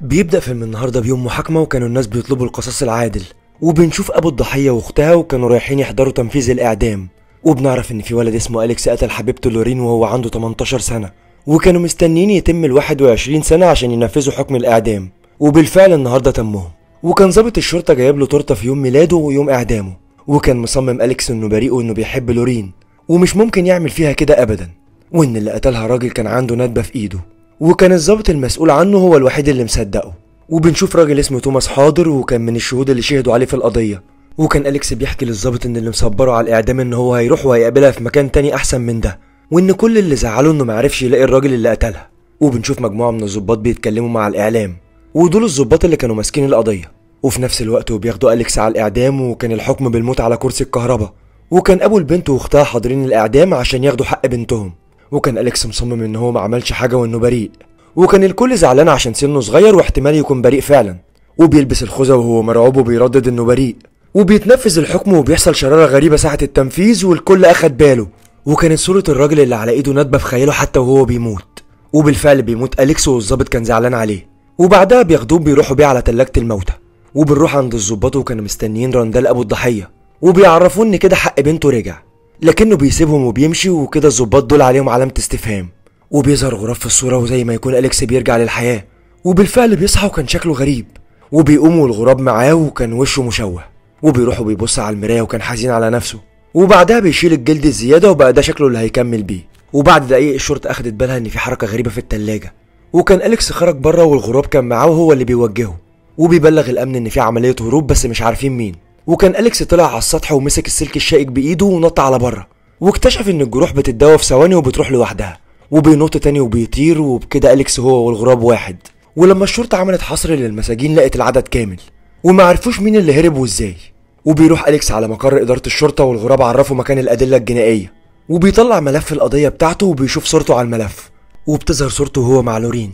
بيبدأ فيلم النهارده بيوم محاكمة، وكانوا الناس بيطلبوا القصاص العادل، وبنشوف ابو الضحية واختها وكانوا رايحين يحضروا تنفيذ الاعدام. وبنعرف ان في ولد اسمه أليكس قتل حبيبته لورين وهو عنده 18 سنة، وكانوا مستنيين يتم ال 21 سنة عشان ينفذوا حكم الاعدام، وبالفعل النهارده تمهم. وكان ضابط الشرطة جايب له تورته في يوم ميلاده ويوم اعدامه، وكان مصمم أليكس انه بريء وانه بيحب لورين ومش ممكن يعمل فيها كده ابدا، وان اللي قتلها راجل كان عنده ندبه في ايده، وكان الضابط المسؤول عنه هو الوحيد اللي مصدقه. وبنشوف راجل اسمه توماس حاضر، وكان من الشهود اللي شهدوا عليه في القضية. وكان أليكس بيحكي للضابط ان اللي مصبره على الاعدام ان هو هيروح وهيقابلها في مكان تاني احسن من ده، وان كل اللي زعله انه معرفش يلاقي الراجل اللي قتلها. وبنشوف مجموعة من الضباط بيتكلموا مع الاعلام، ودول الضباط اللي كانوا ماسكين القضية. وفي نفس الوقت وبياخدوا أليكس على الاعدام، وكان الحكم بالموت على كرسي الكهرباء. وكان ابو البنت واختها حاضرين الاعدام عشان ياخدوا حق بنتهم، وكان أليكس مصمم ان هو ما عملش حاجة وانه بريء، وكان الكل زعلان عشان سنة صغير واحتمال يكون بريء فعلا. وبيلبس الخوذه وهو مرعوب وبيردد انه بريء، وبيتنفذ الحكم، وبيحصل شراره غريبة ساعة التنفيذ والكل اخد باله. وكانت صوره الراجل اللي على ايده ندبه في خياله حتى وهو بيموت، وبالفعل بيموت أليكس والظابط كان زعلان عليه. وبعدها بياخدوه بيروحوا بيه على تلاجه الموتى، وبنروح عند الظباط وكانوا مستنيين راندال ابو الضحية، وبيعرفوه ان كده حق بنته رجع، لكنه بيسيبهم وبيمشي. وكده الظباط دول عليهم علامة استفهام. وبيظهر غراب في الصورة، وزي ما يكون أليكس بيرجع للحياة، وبالفعل بيصحى وكان شكله غريب، وبيقوم والغراب معاه وكان وشه مشوه، وبيروح وبيبص على المراية وكان حزين على نفسه. وبعدها بيشيل الجلد الزيادة وبقى ده شكله اللي هيكمل بيه. وبعد دقايق الشرطة اخدت بالها ان في حركة غريبة في التلاجة، وكان أليكس خرج بره والغراب كان معاه وهو اللي بيوجهه، وبيبلغ الامن ان في عملية هروب بس مش عارفين مين. وكان أليكس طلع على السطح ومسك السلك الشائك بايده ونط على بره، واكتشف ان الجروح بتتداوى في ثواني وبتروح لوحدها، وبينط تاني وبيطير. وبكده أليكس هو والغراب واحد. ولما الشرطة عملت حصر للمساجين لقت العدد كامل، وما عرفوش مين اللي هرب وازاي. وبيروح أليكس على مقر إدارة الشرطة، والغراب عرفه مكان الأدلة الجنائية، وبيطلع ملف القضية بتاعته وبيشوف صورته على الملف، وبتظهر صورته وهو مع لورين.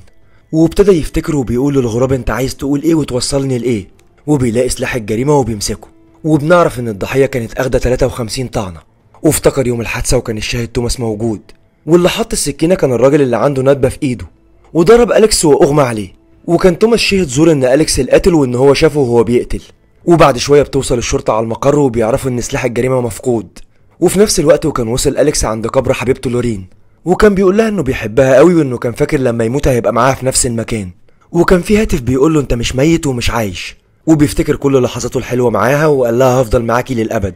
وابتدى يفتكر وبيقول للغراب انت عايز تقول ايه وتوصلني لايه، وبيلاقي سلاح الجريمة وبيمسكه. وبنعرف ان الضحية كانت اخدة 53 طعنة. وافتكر يوم الحادثة وكان الشاهد توماس موجود، واللي حط السكينة كان الراجل اللي عنده ندبة في ايده، وضرب أليكس واغمى عليه. وكان توماس شهد زور ان أليكس القاتل وان هو شافه وهو بيقتل. وبعد شوية بتوصل الشرطة على المقر وبيعرفوا ان سلاح الجريمة مفقود. وفي نفس الوقت وكان وصل أليكس عند قبر حبيبته لورين، وكان بيقول لها انه بيحبها قوي وانه كان فاكر لما يموت هيبقى معاها في نفس المكان. وكان في هاتف بيقول له انت مش ميت ومش عايش، وبيفتكر كل لحظاته الحلوة معاها وقال لها هفضل معاكي للابد.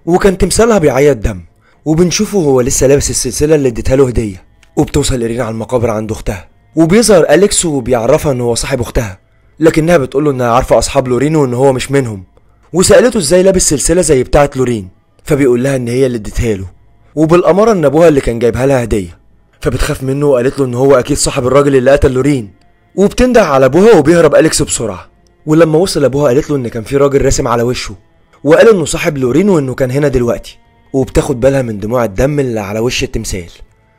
وكان تمثالها بيعيط دم، وبنشوفه هو لسه لابس السلسلة اللي اديتها له هديه. وبتوصل إيرين على المقابر عند اختها، وبيظهر أليكس وبيعرفها ان هو صاحب اختها، لكنها بتقول له انها عارفه اصحاب لورين وان هو مش منهم، وسالته ازاي لابس سلسلة زي بتاعه لورين، فبيقول لها ان هي اللي اديتها له، وبالاماره ان ابوها اللي كان جايبها لها هديه. فبتخاف منه وقالت له ان هو اكيد صاحب الراجل اللي قتل لورين، وبتنده على ابوها وبيهرب أليكس بسرعة. ولما وصل ابوها قالت له ان كان في راجل راسم على وشه، وقال انه صاحب لورين وانه كان هنا دلوقتي، وبتاخد بالها من دموع الدم اللي على وش التمثال.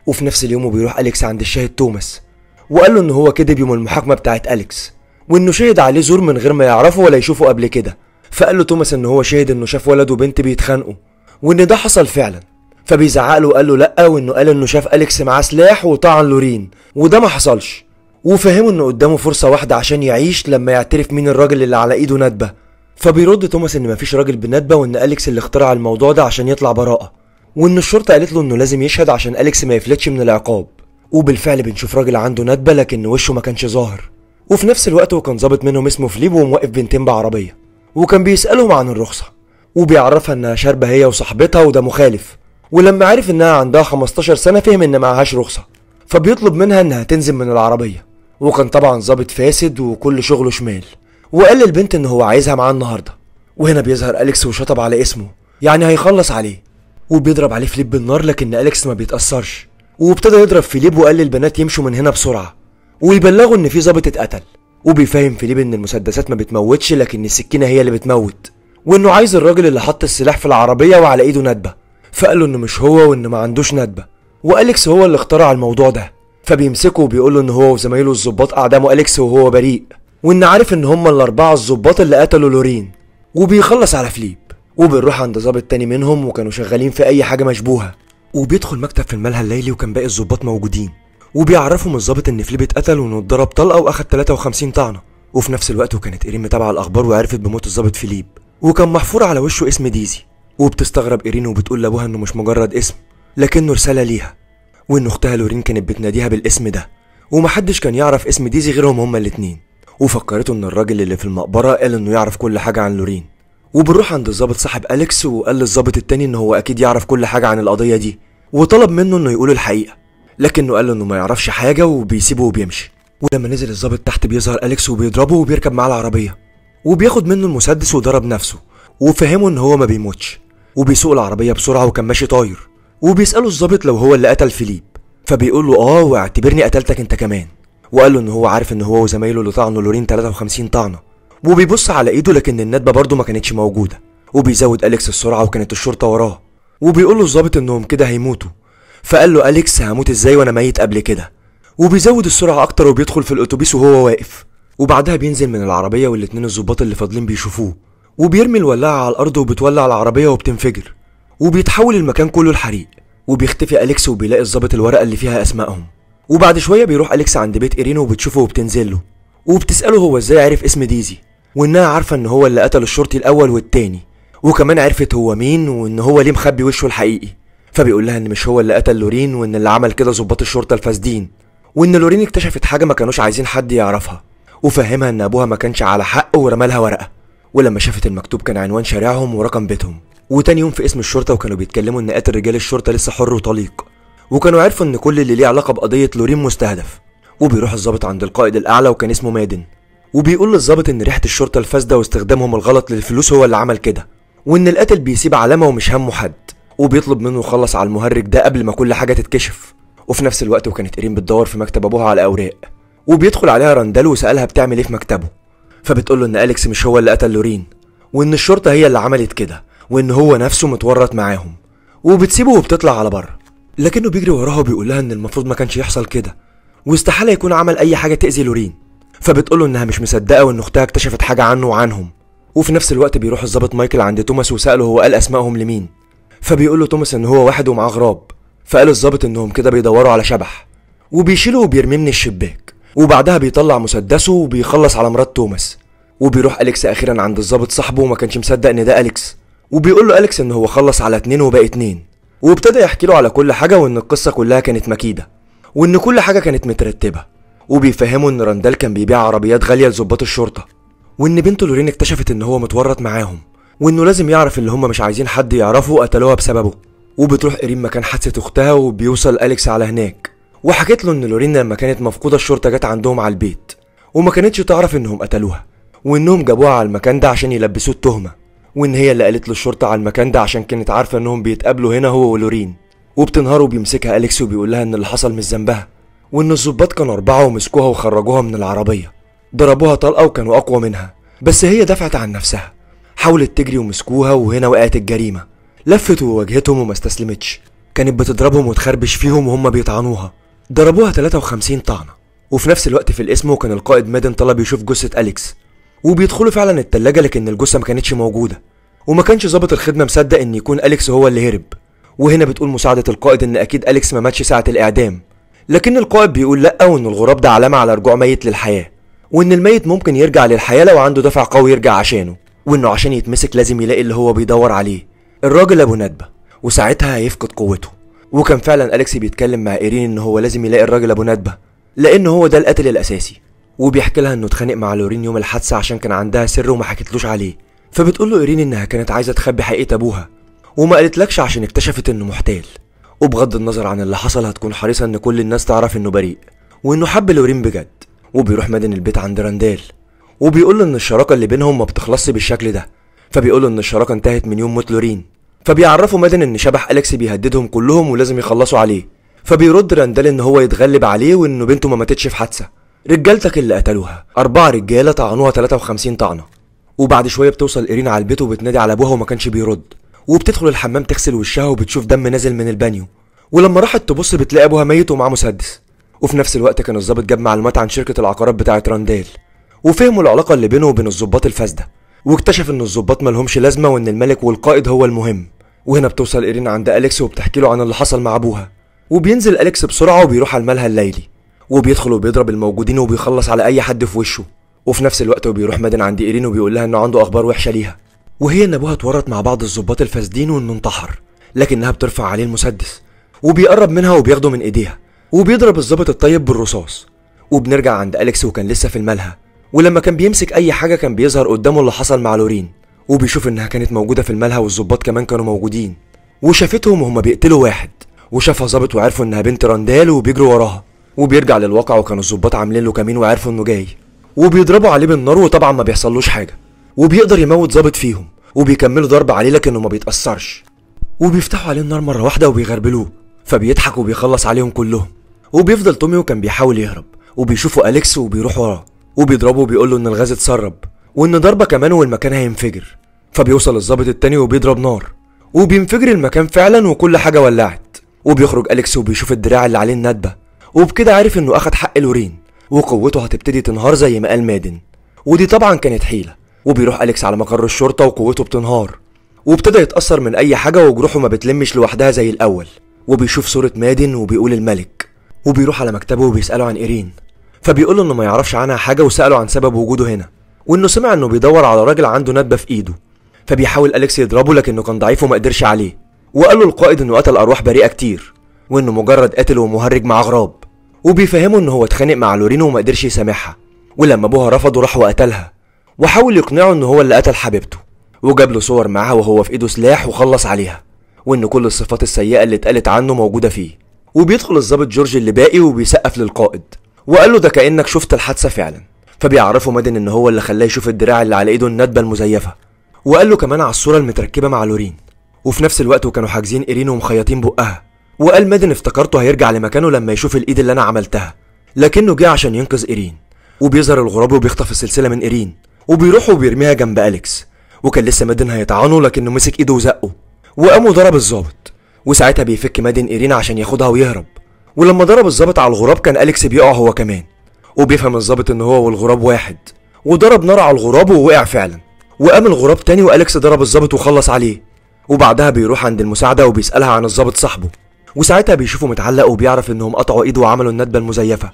وفي نفس اليوم وبيروح أليكس عند الشاهد توماس، وقال له ان هو كذب يوم المحاكمة بتاعت أليكس، وانه شهد عليه زور من غير ما يعرفه ولا يشوفه قبل كده. فقال له توماس ان هو شهد انه شاف ولد وبنت بيتخانقوا وان ده حصل فعلا. فبيزعق له وقال له لا، وانه قال انه شاف أليكس معاه سلاح وطعن لورين وده ما حصلش. وفهمه انه قدامه فرصة واحدة عشان يعيش لما يعترف مين الراجل اللي على ايده ندبه. فبيرد توماس ان مفيش راجل بندبه، وان أليكس اللي اخترع الموضوع ده عشان يطلع براءه، وان الشرطة قالت له انه لازم يشهد عشان أليكس ما يفلتش من العقاب. وبالفعل بنشوف راجل عنده ندبه لكن وشه ما كانش ظاهر. وفي نفس الوقت وكان ظابط منهم اسمه فليب وموقف بنتين بعربيه، وكان بيسالهم عن الرخصة، وبيعرفها انها شاربه هي وصاحبتها وده مخالف. ولما عرف انها عندها 15 سنة فهم ان معهاش رخصه، فبيطلب منها انها تنزل من العربية. وكان طبعا ظابط فاسد وكل شغله شمال، وقال للبنت ان هو عايزها معاه النهارده. وهنا بيظهر أليكس وشطب على اسمه، يعني هيخلص عليه، وبيضرب عليه فليب بالنار لكن أليكس ما بيتأثرش. وابتدى يضرب فيليب وقال للبنات يمشوا من هنا بسرعة ويبلغوا ان في ظابط اتقتل. وبيفهم فيليب ان المسدسات ما بتموتش لكن السكينة هي اللي بتموت، وانه عايز الراجل اللي حط السلاح في العربية وعلى ايده ندبه. فقال له انه مش هو وانه ما عندوش ندبه، وأليكس هو اللي اخترع الموضوع ده. فبيمسكه وبيقول له ان هو وزمايله الظباط اعدموا أليكس وهو بريء، وان عارف ان هم الاربعة الظباط اللي قتلوا لورين. وبيخلص على فليب. وبنروح عند ظابط تاني منهم وكانوا شغالين في اي حاجة مشبوهة، وبيدخل مكتب في الملهى الليلي وكان باقي الظباط موجودين، وبيعرفهم الظابط ان فليب اتقتل وانه اتضرب طلقه واخد 53 طعنه. وفي نفس الوقت وكانت إيرين متابعة الأخبار وعرفت بموت الضابط فيليب، وكان محفور على وشه اسم ديزي. وبتستغرب إيرين وبتقول لأبوها إنه مش مجرد اسم لكنه رسالة ليها، وإن أختها لورين كانت بتناديها بالاسم ده، ومحدش كان يعرف اسم ديزي غيرهم هما الاتنين. وفكرته إن الراجل اللي في المقبرة قال إنه يعرف كل حاجة عن لورين. وبنروح عند الضابط صاحب أليكس، وقال للضابط التاني إن هو أكيد يعرف كل حاجة عن القضية دي، وطلب منه إنه يقول الحقيقة، لكنه قال له إنه ما يعرفش حاجة وبيسيبه وبيمشي. ولما نزل الضابط تحت بيظهر أليكس وبيضربه وبيركب معاه العربية، وبياخد منه المسدس وضرب نفسه، وفهمه إن هو ما بيموتش، وبيسوق العربية بسرعة وكان ماشي طاير. وبيسأله الضابط لو هو اللي قتل فيليب، فبيقول له آه واعتبرني قتلتك أنت كمان. وقال له إن هو عارف إن هو وزمايله اللي طعنوا لورين 53 طعنة، وبيبص على إيده لكن الندبة برضه ما كانتش موجودة. وبيزود أليكس السرعة وكانت الشرطة وراه، وبيقول له الضابط إنهم كده هيموتوا، فقال له أليكس هموت إزاي وأنا ميت قبل كده. وبيزود السرعة أكتر وبيدخل في الأتوبيس وهو واقف. وبعدها بينزل من العربية والاتنين الظباط اللي فاضلين بيشوفوه، وبيرمي الولاعة على الأرض وبتولع العربية وبتنفجر، وبيتحول المكان كله لحريق. وبيختفي أليكس وبيلاقي الظابط الورقة اللي فيها أسمائهم. وبعد شوية بيروح أليكس عند بيت إيرين وبتشوفه وبتنزل له، وبتسأله هو إزاي عرف اسم ديزي، وإنها عارفة إن هو اللي قتل الشرطي الأول والتاني، وكمان عرفت هو مين وإن هو ليه مخبي وشه الحقيقي. فبيقول لها إن مش هو اللي قتل لورين، وإن اللي عمل كده ظباط الشرطة الفاسدين، وإن لورين اكتشفت حاجة ما كانوش عايزين حد يعرفها، وفهمها إن أبوها ما كانش على حق ورمالها ورقة. ولما شافت المكتوب كان عنوان شارعهم ورقم بيتهم. وتاني يوم في اسم الشرطة وكانوا بيتكلموا إن قاتل رجال الشرطة لسه حر وطليق، وكانوا عرفوا إن كل اللي ليه علاقة بقضية لورين مستهدف. وبيروح الضابط عند القائد الأعلى وكان اسمه مادن، وبيقول للضابط إن ريحة الشرطة الفاسدة واستخدامهم الغلط للفلوس هو اللي عمل كده، وإن القاتل بيسيب علامة ومش همه حد، وبيطلب منه يخلص على المهرج ده قبل ما كل حاجة تتكشف. وفي نفس الوقت وكانت إيرين بتدور في مكتب أبوها على أوراق، وبيدخل عليها راندال وسألها بتعمل إيه في مكتبه، فبتقول له إن أليكس مش هو اللي قتل لورين، وإن الشرطة هي اللي عملت كده، وإن هو نفسه متورط معاهم. وبتسيبه وبتطلع على بره، لكنه بيجري وراها وبيقول لها إن المفروض ما كانش يحصل كده، واستحالة يكون عمل أي حاجة تأذي لورين. فبتقول له إنها مش مصدقة وإن أختها اكتشفت حاجة عنه وعنهم. وفي نفس الوقت بيروح الضابط مايكل عند توماس وسأله هو قال أسمائهم لمين، فبيقول له توماس إن هو واحد ومعاه غراب. فقال الضابط إنهم كده بيدوروا على شبح، وبيشيله وبيرميه من الشباك. وبعدها بيطلع مسدسه وبيخلص على مرات توماس. وبيروح أليكس أخيرا عند الضابط صاحبه وما كانش مصدق إن ده أليكس، وبيقول له أليكس إن هو خلص على 2 وباقي 2، وابتدى يحكي له على كل حاجة، وإن القصة كلها كانت مكيدة، وإن كل حاجة كانت مترتبة. وبيفهموا إن راندال كان بيبيع عربيات غالية لظباط الشرطة، وإن بنته لورين اكتشفت إن هو متورط معاهم، وإنه لازم يعرف اللي هم مش عايزين حد يعرفه وقتلوها بسببه. وبتروح إيرين مكان حادثة أختها، وبيوصل أليكس على هناك، وحكت له إن لورين لما كانت مفقودة الشرطة جت عندهم على البيت، وما كانتش تعرف إنهم قتلوها، وإنهم جابوها على المكان ده عشان يلبسوه التهمة، وإن هي اللي قالت للشرطة على المكان ده عشان كانت عارفة إنهم بيتقابلوا هنا هو ولورين. وبتنهار وبيمسكها أليكس وبيقول لها إن اللي حصل مش ذنبها، وإن الظباط كانوا 4 ومسكوها وخرجوها من العربية، ضربوها طلقة وكانوا أقوى منها، بس هي دفعت عن نفسها، حاولت تجري ومسكوها، وهنا وقعت الجريمة. لفت وواجهتهم وما استسلمتش، كانت بتضربهم وتخربش فيهم وهم بيطعنوها، ضربوها 53 طعنة. وفي نفس الوقت في القسم وكان القائد مادن طلب يشوف جثة أليكس، وبيدخلوا فعلا التلاجة لكن الجثة ما كانتش موجودة، وما كانش ظابط الخدمة مصدق ان يكون أليكس هو اللي هرب. وهنا بتقول مساعدة القائد ان اكيد أليكس ما ماتش ساعة الإعدام، لكن القائد بيقول لأ، وان الغراب ده علامة على رجوع ميت للحياة، وان الميت ممكن يرجع للحياة لو عنده دافع قوي يرجع عشانه، وانه عشان يتمسك لازم يلاقي اللي هو بيدور عليه، الراجل ابو ندبة، وساعتها هيفقد قوته. وكان فعلا أليكس بيتكلم مع إيرين ان هو لازم يلاقي الراجل ابو ندبة لان هو ده القاتل الاساسي، وبيحكي لها انه اتخانق مع لورين يوم الحادثة عشان كان عندها سر وما حكتلوش عليه. فبتقول له إيرين انها كانت عايزة تخبي حقيقة ابوها وما قالتلكش عشان اكتشفت انه محتال، وبغض النظر عن اللي حصل هتكون حريصة ان كل الناس تعرف انه بريء وانه حب لورين بجد. وبيروح مادن البيت عند راندال وبيقول له ان الشراكة اللي بينهم ما بتخلصش بالشكل ده، فبيقول له ان الشراكة انتهت من يوم موت لورين. فبيعرفوا مادن ان شبح أليكس بيهددهم كلهم ولازم يخلصوا عليه، فبيرد راندال ان هو يتغلب عليه وانه بنته ما ماتتش في حادثة، رجالتك اللي قتلوها 4 رجالة طعنوها 53 طعنة. وبعد شوية بتوصل إيرين على البيت وبتنادي على ابوها وما كانش بيرد، وبتدخل الحمام تغسل وشها وبتشوف دم نازل من البانيو، ولما راحت تبص بتلاقي ابوها ميت ومعاه مسدس. وفي نفس الوقت كان الضابط جاب معلومات عن شركة العقارات بتاعة راندال، وفهموا العلاقة اللي بينه وبين الضباط الفاسدة، واكتشف ان الضباط مالهمش لازمة وان الملك والقائد هو المهم. وهنا بتوصل إيرين عند أليكس وبتحكي له عن اللي حصل مع ابوها، وبينزل أليكس بسرعة وبيروح على الملهى الليلي، وبيدخل وبيضرب الموجودين وبيخلص على أي حد في وشه. وفي نفس الوقت وبيروح مادن عند ايرين وبيقول لها انه عنده اخبار وحشة ليها، وهي ان ابوها اتورط مع بعض الضباط الفاسدين وانه انتحر، لكنها بترفع عليه المسدس وبيقرب منها وبياخده من ايديها وبيضرب الضابط الطيب بالرصاص. وبنرجع عند أليكس وكان لسه في الملهى، ولما كان بيمسك اي حاجة كان بيظهر قدامه اللي حصل مع لورين، وبيشوف انها كانت موجودة في الملهى والظباط كمان كانوا موجودين، وشافتهم وهما بيقتلوا واحد، وشافها ظابط وعرفوا انها بنت راندال وبيجروا وراها. وبيرجع للواقع وكانوا الظباط عاملين له كمين وعرفوا انه جاي، وبيضربوا عليه بالنار وطبعا ما بيحصلوش حاجة، وبيقدر يموت ظابط فيهم وبيكملوا ضرب عليه لكنه ما بيتاثرش، وبيفتحوا عليه النار مرة واحدة وبيغربلوه، فبيضحك وبيخلص عليهم كلهم. وبيفضل تومي وكان بيحاول يهرب، وبيشوفوا أليكس وبيروح وراه وبيضربه وبيقول له ان الغاز اتسرب وان ضربه كمان والمكان هينفجر. فبيوصل الظابط التاني وبيضرب نار وبينفجر المكان فعلا وكل حاجة ولعت. وبيخرج أليكس وبيشوف الدراع اللي عليه الندبة، وبكده عرف انه اخد حق لورين وقوته هتبتدي تنهار زي ما قال مادن، ودي طبعا كانت حيله. وبيروح أليكس على مقر الشرطة وقوته بتنهار، وابتدى يتاثر من اي حاجة وجروحه ما بتلمش لوحدها زي الاول. وبيشوف صوره مادن وبيقول الملك، وبيروح على مكتبه وبيساله عن ايرين، فبيقول له انه ما يعرفش عنها حاجة، وساله عن سبب وجوده هنا، وانه سمع انه بيدور على راجل عنده ندبه في ايده. فبيحاول أليكس يضربه لكنه كان ضعيف وما قدرش عليه، وقال له القائد انه قتل ارواح بريئة كتير، وانه مجرد قاتل ومهرج مع غراب، وبيفهمه ان هو اتخانق مع لورين وما قدرش يسامحها، ولما ابوها رفضه راح وقتلها، وحاول يقنعه ان هو اللي قتل حبيبته، وجاب له صور معاها وهو في ايده سلاح وخلص عليها، وان كل الصفات السيئة اللي اتقالت عنه موجودة فيه. وبيدخل الضابط جورج اللي باقي وبيسقف للقائد وقال له ده كانك شفت الحادثة فعلا. فبيعرفه مادن ان هو اللي خلاه يشوف الدراع اللي على ايده الندبة المزيفه، وقال له كمان على الصورة المتركبه مع لورين. وفي نفس الوقت وكانوا حاجزين ايرين ومخيطين بقها، وقال مادن افتكرته هيرجع لمكانه لما يشوف الايد اللي انا عملتها، لكنه جه عشان ينقذ ايرين. وبيظهر الغراب وبيخطف السلسلة من ايرين وبيروح وبيرميها جنب أليكس، وكان لسه مادن هيطعنه لكنه مسك ايده وزقه وقام وضرب الظابط. وساعتها بيفك مادن ايرين عشان ياخدها ويهرب، ولما ضرب الظابط على الغراب كان أليكس بيقع هو كمان، وبيفهم الظابط ان هو والغراب واحد، وضرب نار على الغراب ووقع فعلا. وقام الغراب تاني وأليكس ضرب الظابط وخلص عليه. وبعدها بيروح عند المساعدة وبيسألها عن الظابط صاحبه، وساعتها بيشوفه متعلق وبيعرف انهم قطعوا ايده وعملوا الندبة المزيفة.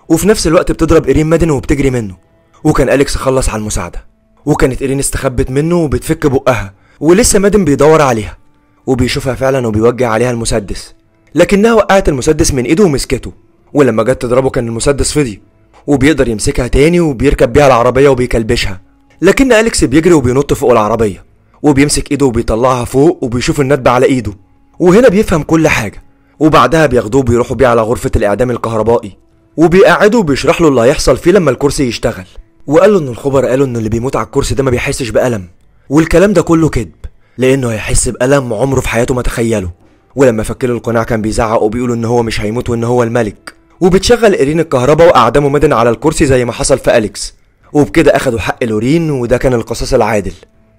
وفي نفس الوقت بتضرب ايرين مادن وبتجري منه، وكان أليكس خلص على المساعدة، وكانت ايرين استخبت منه وبتفك بقها، ولسه مادن بيدور عليها وبيشوفها فعلا وبيوجه عليها المسدس، لكنها وقعت المسدس من ايده ومسكته، ولما جت تضربه كان المسدس فضي، وبيقدر يمسكها تاني وبيركب بيها العربية وبيكلبشها، لكن أليكس بيجري وبينط فوق العربية وبيمسك ايده وبيطلعها فوق وبيشوف الندبة على ايده، وهنا بيفهم كل حاجة. وبعدها بياخدوه بيروحوا بيه على غرفة الإعدام الكهربائي، وبيقعده وبيشرح له اللي هيحصل فيه لما الكرسي يشتغل، وقال له ان الخبراء قالوا ان اللي بيموت على الكرسي ده ما بيحسش بألم، والكلام ده كله كذب، لانه هيحس بألم عمره في حياته ما تخيله. ولما فكله القناع كان بيزعق وبيقول ان هو مش هيموت وان هو الملك. وبتشغل ايرين الكهرباء واعدموا مادن على الكرسي زي ما حصل في أليكس، وبكده اخدوا حق لورين، وده كان القصاص العادل.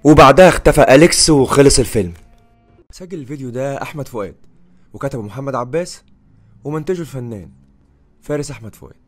وبعدها اختفى أليكس وخلص الفيلم. سجل الفيديو ده احمد فؤاد، وكتبه محمد عباس، ومنتجه الفنان فارس احمد فؤاد.